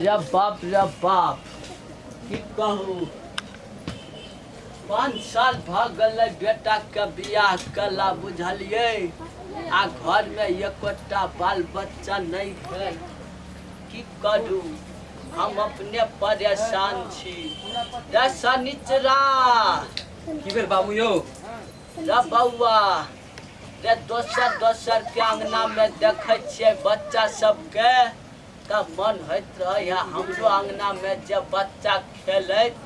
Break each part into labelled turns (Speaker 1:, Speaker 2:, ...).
Speaker 1: रे बाप रे बाप, की कहू, 5 साल भऽ गेलै बेटाके बियाह कला, बुझलियै? आ घरमे एकोटा बाल बच्चा नहि भेल। की करू, हम अपने परेशान छी। रे शनिचरा!
Speaker 2: की भेल बाबू यौ?
Speaker 1: रे बौआ रे, दोसर दोसर के अंगना मे देखै छियै बच्चा सबके तऽ मन होइत रहैए हमरो अङ्गनामे जे बच्चा खेलैत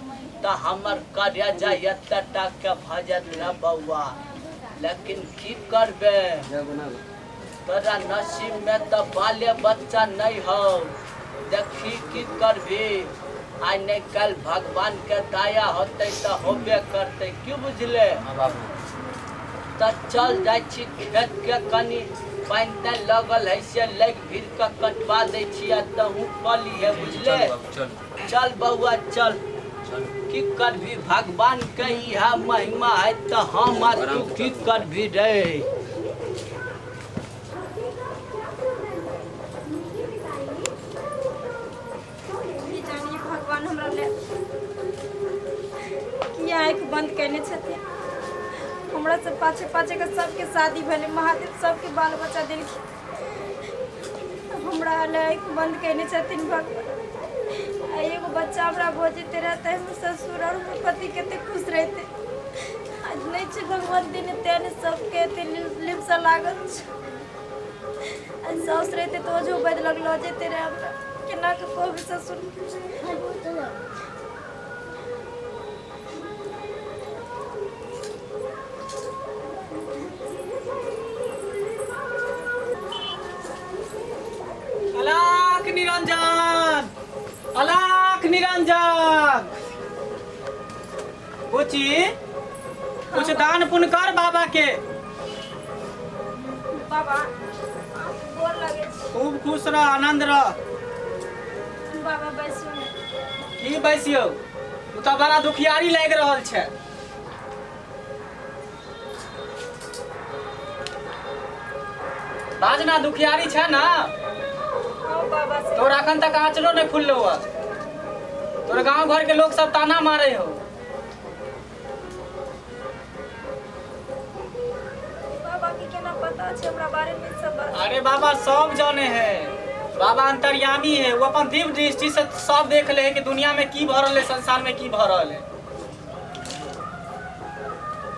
Speaker 1: तऽ हमर करेजा एते टाके भऽ जायत रे बौआ। लेकिन की करबै, तोरा नसीबमे तऽ बाले बच्चा नहि हौ। देखी, की करबी, आइ नहि काल्हि भगवानके दया होतै तऽ होबे करतै। की बुझले?
Speaker 2: हाँ बाबू।
Speaker 1: तऽ चल जाइ छी, खेतके कनि पानि तानि लगल है से लागि भीड़ कऽ कटवा दै छी आ तहूँ कऽ लीहे, बुझले?
Speaker 2: चलू बाबू, चलू।
Speaker 1: चल बौआ, चल।
Speaker 2: चलू।
Speaker 1: की करबी, भगवान के इएह महिमा है तऽ हम आ तू की करबी रे?
Speaker 3: की जानिए भगवान हमरा ले किया आँखि बंद केने छथिन। हमरा से पाछे पाछे के सबके शादी भेलै, महादेव सबके बाल बच्चा देलखिन, हमरा ले आँखि बंद केने छथिन भगवान। आ एगो बच्चा हमरा भऽ जेते रहते, हमर ससुर और हमर पति कते खुश रहते। आज नहि छै भगवान देने, तें ने सबके एते लिप्सा लागल छै। आ साउस रहिते तऽ ओझो वैद लग लऽ जेते रहे हमरा। केना कऽ कहबै ससुर?
Speaker 4: अलाख निरंजन, अलाख निरंजन! बुची, कुछ दान पुण्य कर बाबा के।
Speaker 3: बाबा, अहाँके गोर लगै छी।
Speaker 4: खूब खुश रह, आनंद रह।
Speaker 3: बाबा, बैसू ने।
Speaker 4: की बैसियौ? तू तऽ बड़ा दुखियारी लागि रहल छै। बाजना, दुखियारी छै ना?
Speaker 3: हाँ बाबा से।
Speaker 4: तोर अखन तक आँचलो नहीं खुललो है। तोर गांव घर के लोग सब ताना मारे हो।
Speaker 3: बाबा के केना पता छै हमरा बारे में सब बात?
Speaker 4: अरे बाबा सब जाने है, बाबा अंतर्यामी है। वो अपन दिव्य दृष्टि से सब देख ले है कि दुनिया में की भऽ रहल है, संसार में की भऽ रहल है।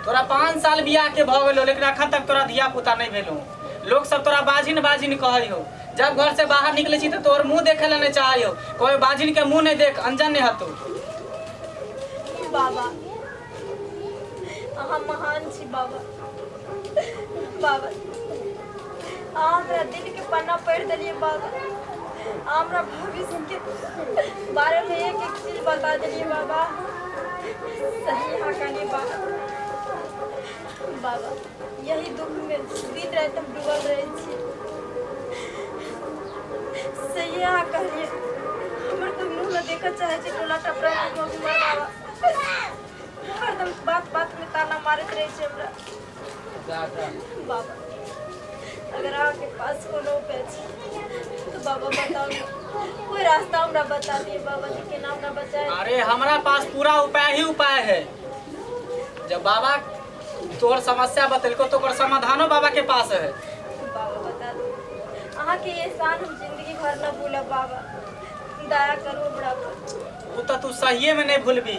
Speaker 4: तोरा 5 साल बियाह के भऽ गेलो, लेकिन अखन तक तोरा धिया पुता नहीं भेलो। लोग सब तोरा बाझिन बाझिन कहै हो। जब घर से बाहर निकले छी तऽ तोहर मुंह देखे ला नहीं चाहे हो। कोई बाझिन के मुंह नहीं देख, अनजान नहीं हतो।
Speaker 3: बाबा, अहाँ महान छी बाबा। बाबा, अहाँ हमरा दिल के पन्ना पढ़ि देलियै। बाबा, अहाँ हमरा भविष्य के बारे में एक एक चीज बता देलियै। बाबा, सही अहाँ कहलियै बाबा। बाबा, यही दुख में दिन राति हम डूबल रहै छी। सही अहाँ कहलियै। हमर कोई मुँह न देखऽ चाहै छै। टोला टपरा के मौगी मार बाबा हरदम बात बात में ताना मारैत रहै छै हमरा। बाबा, अगर अहाँके पास कोनो उपाय छै तऽ बाबा बताउ ने। कोई रास्ता हमरा बता दिए बाबा जी, केना हमरा बचाए।
Speaker 4: अरे, हमरा पास पूरा उपाय ही उपाय है। जब बाबा तोहर समस्या बतेलको तो ओकर समाधानो बाबा के पास है।
Speaker 3: बाबा, बता दू। अहाँके एहसान हम जिंदगी भर न भूलब। बाबा, दया करू हमरा पर।
Speaker 4: वो तो तू सहिए में नहीं भूलबी,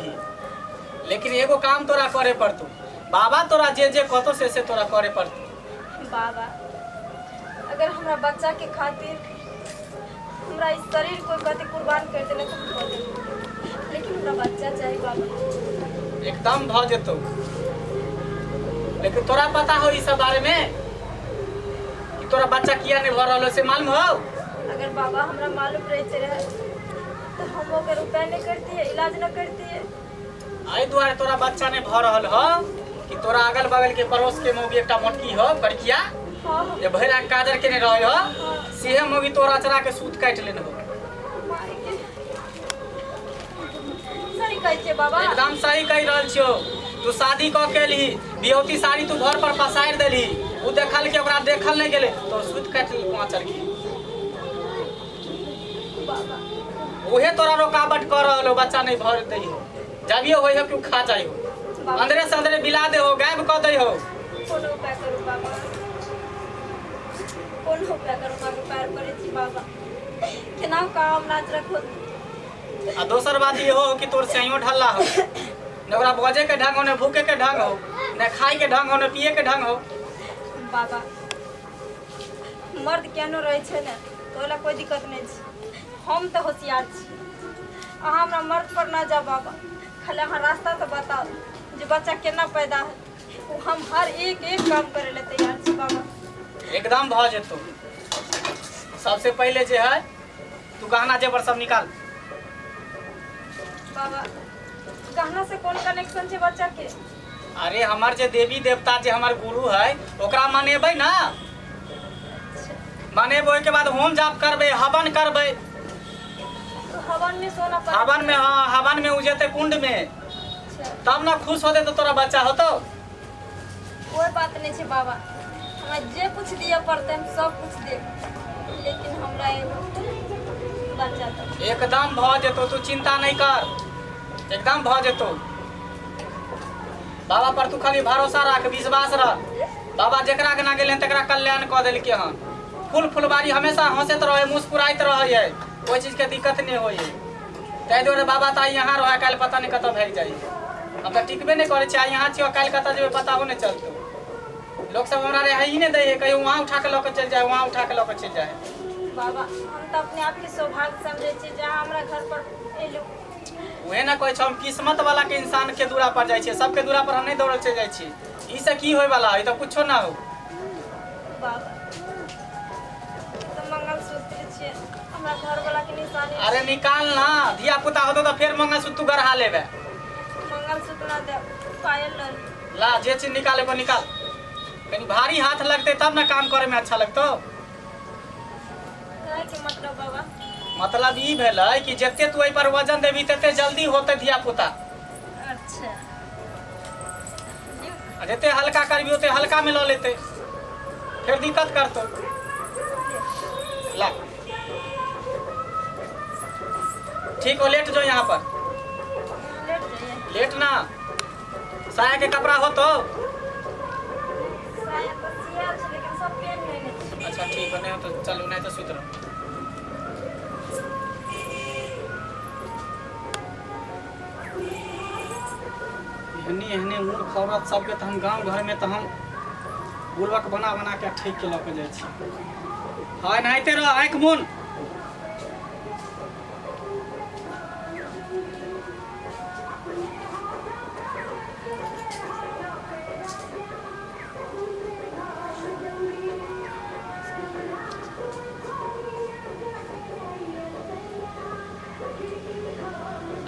Speaker 4: लेकिन एगो काम तोरा करे पड़तो। बाबा तोरा जे जे कहतो से तोरा करे पड़तो।
Speaker 3: बाबा, अगर हमरा बच्चा के खातिर हमरा इस शरीर को कथी कुर्बान कर देले तऽ हम कऽ देब, लेकिन हमरा बच्चा चाही बाबा।
Speaker 4: एकदम भ जेतो, लेकिन तोरा पता हो ई सब बारे में कि तोरा बच्चा किया नहीं भर रहल हो, से मालूम हो?
Speaker 3: अगर बाबा हमरा मालूम रहते रहे तो हम ओकर उपाय नहीं करतिए, इलाज न करतिए?
Speaker 4: एहि दुआरे तोरा बच्चा नहीं भऽ रहल हो कि तोरा अगल बगल के पड़ोस के मौगी एकटा मोटकी हो कड़किया जे भरि आँख काजर केने रहे हो, सेहे मौगी तोरा अचरा के सूत काटि लेने हो।
Speaker 3: माय के, सही कहै छियै बाबा?
Speaker 4: एकदम सही कहि रहल छियौ। तू शादी कऽ के एलही, बियौती साड़ी तू घर पर पसारि देलही। ओ देखल के ओकरा देखल नहीं गेलै तो सूत काटि लेलको आँचर के।
Speaker 3: बाबा।
Speaker 4: उहे तोरा रुकावट कर रहल हो, बच्चा नहीं भर दै हो। जबियो होय हो कि खा जाइ हो, अंदरे से अंदरे बिला दे हो, गायब कर दे हो।
Speaker 3: कोनो उपाय करू बाबा, कोनो उपाय करू बाबा, पैर पड़े छी बाबा, केना काम नाच रखो।
Speaker 4: आ दोसर बात ये हो कि तोर सैयो ढल्ला हो, न ओकरा बजे के ढंग हो, न भूखे के ढंग हो, न खाए के ढंग हो, न पिए के ढंग हो।
Speaker 3: बाबा मर्द केनो रहे छै ने तो ओला कोई दिक्कत नहीं छै, हम तो होशियार छी। अहाँ हमरा मर्द पर ना जाओ बाबा, खाली अहाँ रास्ता तो बताओ जे बच्चा केना पैदा है, वो हम हर एक एक काम करे ले तैयार छी बाबा।
Speaker 4: एकदम भ जेतो। सबसे पहले जे है तू गहना जेवर सब निकाल।
Speaker 3: बाबा गहना से कौन कनेक्शन छै बच्चा के?
Speaker 4: अरे हमार जे देवी देवता जे हमार गुरु है ओकरा मनेबै ना, मनेबै के बाद होम जाप करबै, हवन करबै।
Speaker 3: तो हवन में सोना पड़े?
Speaker 4: हवन में, हाँ हवन में उजेते कुंड में, तब ना खुश होते तो तोरा बच्चा होतो।
Speaker 3: कोई बात नहीं छे बाबा, हमरा जे कुछ दिया पड़ते हम सब कुछ देब, लेकिन हमरा एगो बच्चा तो
Speaker 4: एकदम भ जेतो, तू चिंता नहीं कर, एकदम भ जेतो। बाबा पर तू खाली भरोसा राख, विश्वास रख। बाबा जेकरा के ना गेले तकरा कल्याण क देलके हन। फूल फुलबारी हमेशा हंसैत रहे, मुस्कुराइत रहे है, कोई चीज के दिक्कत नहीं होई है। ताहि दुआरे बाबा त यहाँ रहे, काल्हि पता नहीं कतऽ भागि जाइ। हम तऽ टिकबे नहीं करै छी, यहाँ छियै काल्हि कतऽ जेबै पता हो नहीं चलतौ। लोग सब हमरा रहे ही नहीं दै है, कहियो वहाँ उठा के लऽ के चलि जाए, वहाँ उठा के लऽ के चलि जाए।
Speaker 3: बाबा हम तऽ अपने आप के सौभाग्य समझै छी जहाँ हमरा घर पर एलू।
Speaker 4: उहे ना कहै छौ, हम किस्मत वाला के इंसान के दूरा पर जाइ छियै, सबके दूरा पर हम नहीं दौड़ल चलि जाइ छी। ई से की होय वाला है, तऽ कुछो ना हो।
Speaker 3: बाबा तऽ मंगलसूत्र छियै हमरा घर वाला के निशानी।
Speaker 4: अरे निकाल ना, धिया पुता होतो तऽ फेर मंगलसूत्र तू गढ़ा लेबे।
Speaker 3: मंगलसूत्र ना दे, पायल ल
Speaker 4: ला, जे चीज निकाले को निकाल। कनी भारी हाथ लगते तब ना काम करे में अच्छा लगतो।
Speaker 3: काहे के मतलब बाबा?
Speaker 4: मतलब ई भेलै कि जते तू एहि पर वजन देबी तते जल्दी होते धिया पुता।
Speaker 3: अच्छा,
Speaker 4: आ जते हल्का करबी ओते हल्का में ल लेते, फिर दिक्कत करतो। ला ठीक हो, लेट जो यहाँ पर।
Speaker 3: लेट जाइए।
Speaker 4: लेट ना, साया के कपड़ा हो तो।
Speaker 3: साया तो सियाल छै लेकिन सब पेन लेने छै।
Speaker 4: अच्छा ठीक हो, नहीं हो तो चलू, नहीं तो सुत रहो। एहने एहने मूर्ख औरत सबके तो हम गांव घर में तो हम बुड़बक बना बना के ठीक के लऽ के जाइ छी। हाँ नहाइते रह, आँखि मुन।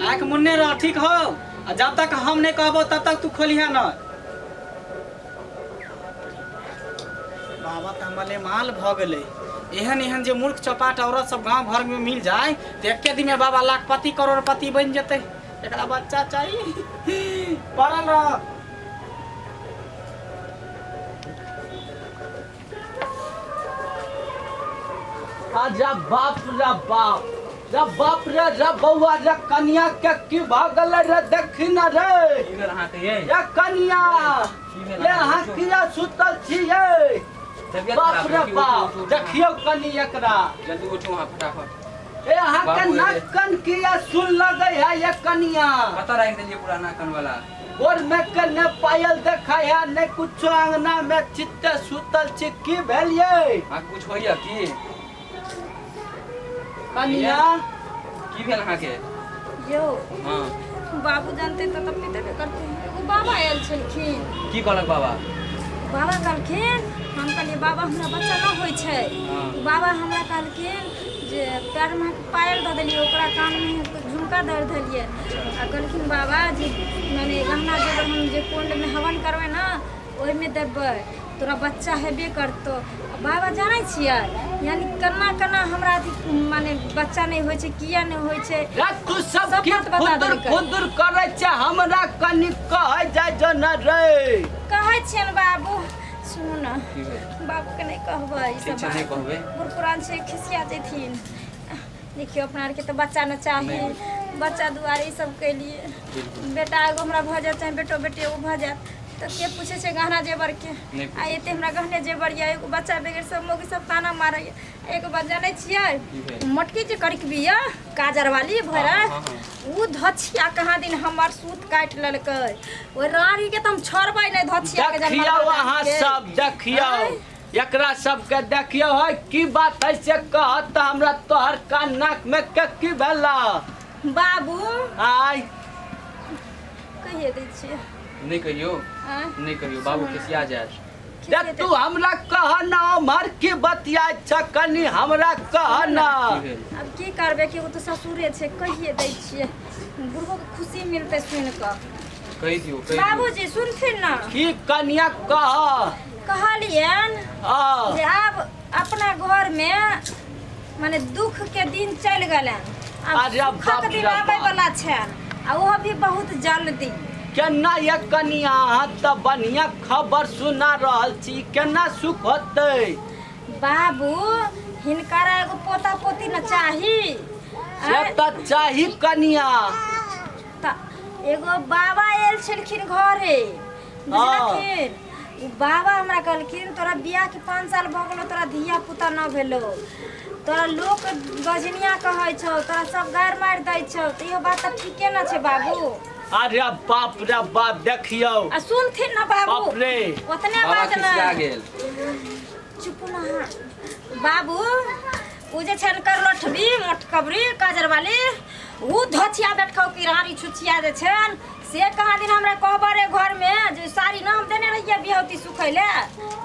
Speaker 4: आँख मुन्ने रह, ठीक हो? आ जब तक हम नहीं कहबो तब तक तू खोलिहे न। बाबा तऽ हमर माल भऽ गेलै। एहन एहन जे मूर्ख चपाट औरत सब गांव घर में मिल जाए तो एके दिन में बाबा लाखपति करोड़पति बन जेतै। एकरा बच्चा चाही, पड़ल रह।
Speaker 1: आजा बाप रे बाप रे बाप रे रे बौआ रे कनिया के की भऽ गेलै रे, देखी न रे।
Speaker 2: की भेल अहाँके यै?
Speaker 1: ये कनिया ये अहाँ किया सुतल छियै?
Speaker 2: तबियत
Speaker 1: बाप
Speaker 2: खराब
Speaker 1: रे
Speaker 2: है की?
Speaker 1: बाप,
Speaker 2: उठू, उठू,
Speaker 1: देखियौ कनि एकरा।
Speaker 2: जल्दी उठू अहाँ फटाफट।
Speaker 1: ए अहाँ के
Speaker 2: बाबू
Speaker 1: नाक
Speaker 2: रे।
Speaker 1: कन किया सुन लगै है ये कनिया?
Speaker 2: कतऽ राखि देलियै पुराना कन वाला?
Speaker 1: गोर में के ने पायल देखै है ने कुछो, अंगना में चित्ते सुतल छी, की भेल यै
Speaker 2: अहाँ कुछ होइया की?
Speaker 1: कनिया?
Speaker 2: की भेल अहाँके?
Speaker 3: यौ
Speaker 2: हाँ
Speaker 3: बाबू जानते तऽ तब पिटेबे करते। एगो बाबा आयल छलखिन।
Speaker 2: की कहलक बाबा?
Speaker 3: बाबा कहलखिन, हम कहलियै बाबा हमरा बच्चा न होइ छै।
Speaker 2: हाँ।
Speaker 3: बाबा हमरा कहलखिन जे पैरमे अहाँके पायल दऽ देलियै, ओकरा कानमे झुमका दऽ देलियै। आ कहलखिन बाबा जे मने गहना जेवर हम जे कुण्डमे हवन करबै ने ओहिमे देबै, तोरा बच्चा हेबे करतौ। बाबा जानै छियै यानी केना केना हमरा अथी माने बच्चा नहि होइ छै, किया नहि होइ छै।
Speaker 1: रे तू सब
Speaker 3: सब
Speaker 1: की
Speaker 3: बात बता
Speaker 1: फुदुर
Speaker 3: देलकै।
Speaker 1: फुदुर करै छै, हमरा कनि कहै जाइ जो न रे।
Speaker 3: कहै छियनि बाबू, सुनू ने
Speaker 2: की भेल?
Speaker 3: बाबूके नहि कहबै ई
Speaker 2: ठीक
Speaker 3: सब
Speaker 2: छै, नहि
Speaker 3: बात।
Speaker 2: कहबै।
Speaker 3: बूढ़ पुरान छै, खिसिया जेथिन। देखियौ अपना आरके तऽ बच्चा न चाही, बच्चा दुआरे ई सब केलिए। बेटा एगो हमरा भऽ जायत चाहे बेटो बेटी एगो भऽ जायत तऽ के पूछै छै गहना जेवरके? आ एते हमरा गहने जेवर यऽ, एगो बच्चा बगैर सब मौगी सब ताना मारैया। एगो बात जानै छियै, मोटकी जे करकबी यऽ काजर वाली भरा, उ धछिया कहाँ दिन हमर सूत काटि लेलकै। ओहि रानी के तऽ हम छोड़बै नहि धछिया के।
Speaker 1: देखियौ अहाँ सब, देखियौ एकरा सबके, देखियौ है की बात है से कहत हमरा तोहर कान नाक में के की भेला
Speaker 3: बाबू?
Speaker 1: आय
Speaker 3: कहिए दै छियै।
Speaker 2: नहि कहियौ, नहि कहियौ बाबू, खिसिया जायत।
Speaker 1: देख तू हमरा कह ना, उम्हर की बतिया छ, कनी हमरा कह ना।
Speaker 3: अब की करबै कि ओ तऽ ससुरे छै, कहिए दै छियै, बुढ़बो के खुशी मिलतै सुनि कऽ।
Speaker 2: कहि दियौ
Speaker 3: बाबूजी, सुनथिन ना।
Speaker 1: की कनिया कह?
Speaker 3: कहलियन जे आब अपना घर में माने दुख के दिन चलि गेलन, आब सुखक दिन आबै वाला छै, आ ओहो भी बहुत जल्दी।
Speaker 1: केना ये कनिया, अहाँ तऽ बढ़िया खबर सुना रहल छी, केना सुख होतै?
Speaker 3: बाबू हिनकरा एगो पोता पोती न चाही।
Speaker 1: से तऽ चाही कनिया।
Speaker 3: तऽ एगो बाबा आयल छलखिन घरे, बुझलखिन? बाबा हमरा कहलखिन तोरा बियाह के 5 साल भऽ गेलो, तोरा धिया पुता न भेलो, तोरा लोक गजनिया कहै छौ, तोरा सब गारि मारि दै छौ, तऽ इहो बात तऽ ठीके न छै बाबू।
Speaker 1: अरे बाप रे बाप, देखियौ
Speaker 3: आ सुनथिन न बाबू।
Speaker 1: बाप रे,
Speaker 3: ओतने बात न। चुप न बाबू। उ जे छन करलोठबी मोटकबरी काजर वाली, उ धोछिया बैठकौ की रानी छुछिया जे छन, से कहाँ दिन हमरा कहबर रे घर में जे साड़ी नाम देने रहिए बिहौती सुखैले,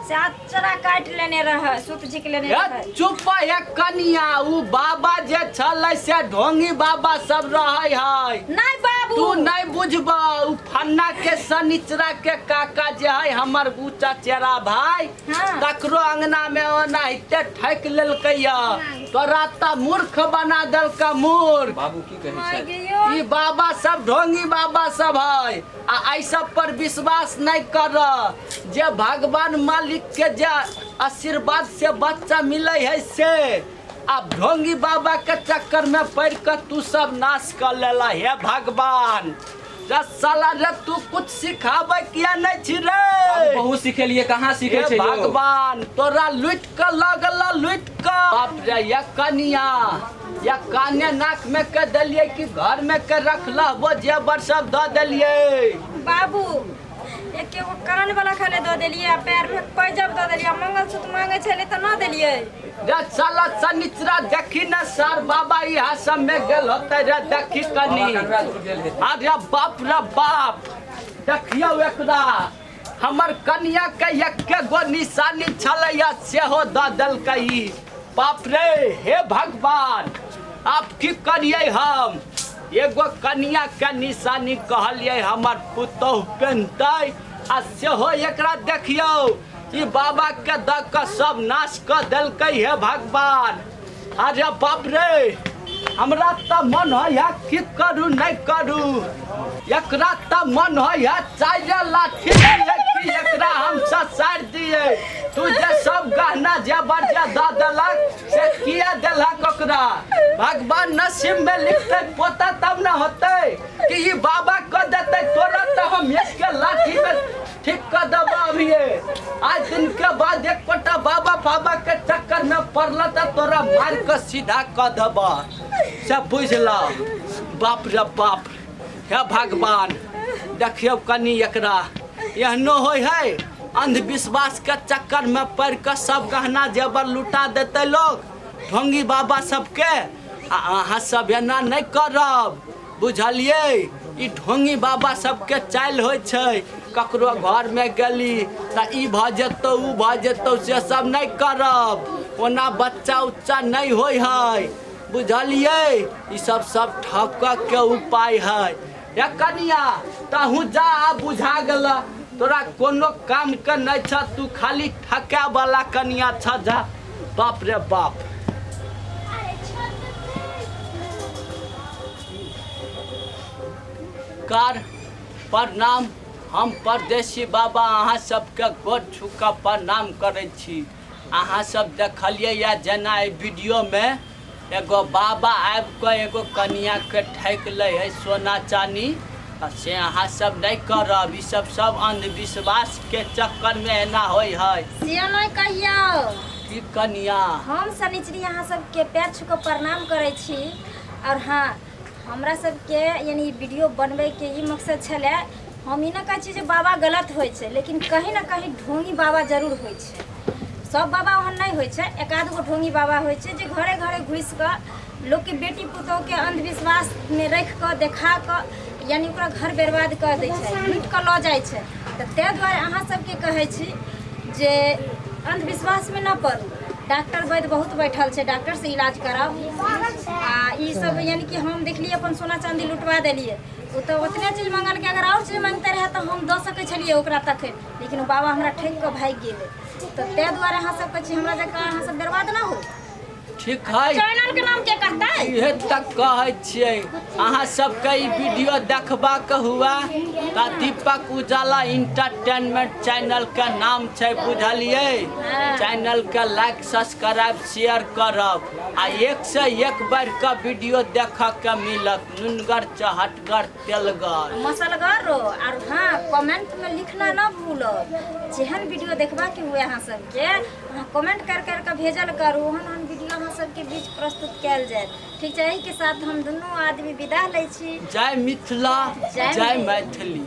Speaker 3: से अचरा काटि लेने रहे, सूत झिक लेने रहे।
Speaker 1: चुप है कनिया, उ बाबा जे छलै से ढोंगी बाबा सब रहै है।
Speaker 3: नहीं बाबू
Speaker 1: तू नहीं बुझबा, उ फन्ना के सनिचरा के काका जे है हमर ऊंचा चेरा भाई, तकरो अंगना में ओनाहिते ठकि लेलकै या, तोरा त मूर्ख बना देलका मूर्ख।
Speaker 2: बाबू की कहै छै?
Speaker 1: ई बाबा सब ढोंगी बाबा सब है, आ एहि सब पर विश्वास नहीं कर। जे भगवान मालिक के जे आशीर्वाद से बच्चा मिले है से, अब ढोंगी बाबा के चक्कर में पड़ कर तू सब नाश कर लेला। हे भगवान रे साला रे, तू कुछ सिखाबै किया नहीं छी रे?
Speaker 2: बहुत सिखेलिए, कहाँ सीखे छै
Speaker 1: भगवान? तोरा लुटि कऽ लगल, लुटि कऽ। बाप रे, ये कनिया या काने नाक में के देलिए कि घर में के रखला, वो जेवर सब दऽ देलिए।
Speaker 3: बाबू एक एगो कान वाला खाले दऽ देलिए, आ पैर में पैजब दऽ देलिए, मंगलसूत्र मांगे छलै तऽ न देलिए।
Speaker 1: रे साला सनिचरा देखी न सार बाबा यहाँ सब में गेल होतै रे, देखी कनी। अरे बाप रे बाप, देखियौ एकरा, हमर कनिया के एके गो निशानी छलैया सेहो दऽ देलकै। बाप रे, हे भगवान, आप की करियै हम? एगो कनिया के निशानी कहलियै हमर पुतोहु पेन्हतै, आ सेहो एकरा देखियौ ई बाबा के दऽ कऽ सब नाश कऽ देलकै। हे भगवान, अरे बाप रे, हमरा तऽ मन होइए की करू नहि करू, एकरा तऽ मन होइए चारि लाठी कि एकरा हम ससारि दियै। तू जे सब गहना जेवर जे दऽ देलक से किया देलक ओकरा? भगवान नसीब में लिखतै पोता तब न होतै कि ई बाबा कऽ देतै। तोरा तऽ हम एक लाठी में ठीक कऽ देबऽ अभिये। आज दिन के बाद एक कोटा बाबा फाबा के चक्कर में पड़ल तऽ तोरा मारि कऽ सीधा कऽ देबऽ, से बुझल। बाप रे बाप, हे भगवान, देखियौ कनी एकरा, एहनो होइ है अंधविश्वास के चक्कर में पड़ कऽ सब गहना जेवर लुटा देतै लोग ढोंगी बाबा सबके। आ अहाँ सब एना नहि करब, बुझलियै? ई ढोंगी बाबा सबके चालि होइ छै, ककरो घर में गेली तऽ ई भऽ जेतौ उ भऽ जेतौ, से सब नहि करब। ओना बच्चा उच्चा नहि होइ है, बुझलियै? ई सब सब ठकऽ के उपाय है। ये कनिया तहूँ जा, आ बुझा गेल तोरा कोनो काम के नहीं छ, तू खाली ठके वाला कनिया छ, जा। बाप रे बाप, कार प्रणाम। हम परदेसी बाबा अहाँ सबके गोर छू कऽ प्रणाम करै छी। अहाँ सब देखलियै या जेना एहि वीडियोमे एगो बाबा आबि कऽ एगो कनिया के ठकि लै है सोना चानी। आ से अहाँ सब नहीं करब, ई सब सब अंधविश्वास के चक्कर में एना होइ है।
Speaker 5: से नहीं कहियो
Speaker 1: की कनिया,
Speaker 5: हम शनिचरी अहाँ सबके पैर छू कऽ प्रणाम करै छी। और हाँ, हमरा सबके यानी वीडियो बनबैके ई मकसद छलै, हम ई नहि कहै छी जे बाबा गलत होइ छै, लेकिन कहीं ना कहीं ढोंगी बाबा जरूर होइ छै। सब बाबा ओहन नहि होइ छै, एक आध गो ढोंगी बाबा होइ छै जे घरे घरे घुसि कऽ लोकके बेटी पुतोहके अंधविश्वासमे राखि कऽ देखा कऽ यानी ओकरा घर बर्बाद कऽ दै छै, लूटि कऽ लऽ जाइ छै। तऽ ताहि दुआरे अहाँ सबके कहै छी जे अंधविश्वासमे न पड़ू। डॉक्टर वैद्य बहुत बैठल छै, डॉक्टर से इलाज कराउ। आ ई सब यानी कि हम देखलियै अपन सोना चाँदी लुटवा देलियै, ओ तऽ ओतने चीज मंगलकै, अगर और चीज मांगते रहए तऽ हम दऽ सकै छलियै ओकरा तखन, लेकिन ओ बाबा हमरा ठकि कऽ भागि गेलै। तऽ ताहि दुआरे अहाँ सब कहै छी हमरा जकाँ अहाँ सब बर्बाद न हो।
Speaker 1: ठीक है,
Speaker 5: चैनल के नाम के कहतै?
Speaker 1: इहे तक कहै छियै। अहाँ सबके ई वीडियो देखबाक हुआ तऽ दीपक उजाला इंटरटेनमेंट चैनल के नाम छै, बुझलियै? चैनल के लाइक सब्सक्राइब शेयर करब आ एक से एक बढ़ि कऽ वीडियो देखऽ के मिलत। नुनगर चहटगर तेलगर
Speaker 5: मसलगर। और हाँ, कमेंट में लिखना न भूलब, जेहन वीडियो देखबा के हुए अहाँ सबके अहाँ कमेंट कर कर के भेजल करू, ओहन ओहन वीडियो अहाँ सबके बीच प्रस्तुत कयल जायत। ठीक छै, एहि के साथ हम दुनू आदमी विदा लै छी।
Speaker 1: जय मिथिला, जय मैथिली।